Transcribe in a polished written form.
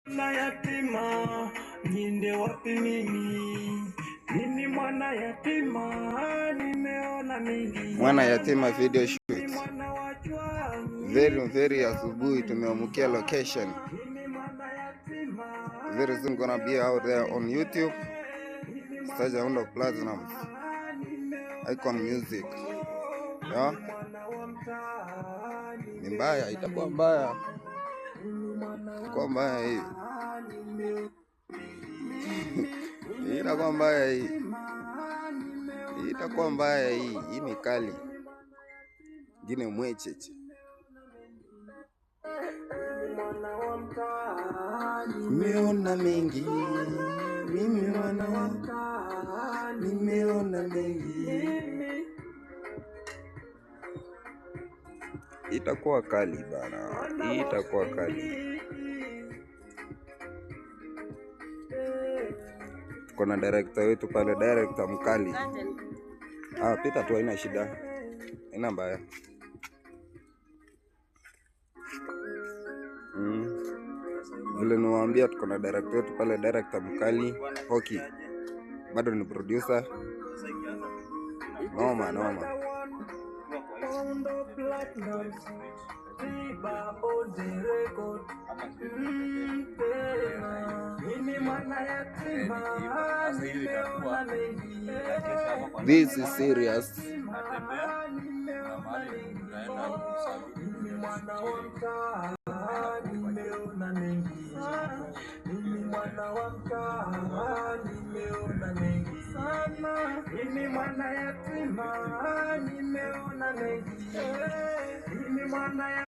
Mwana yatima, niende wapi mimi? Mimi mwana yatima, nimeona mengi. Mwana yatima video Mimi shoot. mwana wa chwani, Very very nimeona asubuhi mengi. tumeamkia location. Mimi mwana yatima, Very soon gonna be out there on YouTube. Mimi mwana Search Aundo Platinum, nimeona Icon Music. Yeah? mwana wa mtaa, Ni mbaya, itakuwa mbaya. mimi mwana wa Itakuwa mbaya hii. mtaa, nimeona Hii itakuwa mbaya hii. Hii itakuwa mbaya hii. Hii ni kali. Ngine mwecheche. mwana wa mtaa, Nimeona mengi. Mimi mwana wa mtaa, nimeona mengi. mimi Itakuwa kali bana. Hii itakuwa kali. Tuko na director wetu pale, director mkali. Ah, pita tu, haina shida. Haina mbaya. Mm. Vile niwaambia tuko na director wetu pale, director mkali Hoki. Bado ni producer. Noma noma. Poundo Platinum, Tiba on the record. Tena. Mimi mwana yatima, nimeona mengi. This is serious. Nimeona mengi. Mimi mwana wa mtaa, nimeona mengi. Mimi mwana wa mtaa, nimeona mengi sana. Mimi mwana yatima, nimeona mengi. Mimi mwana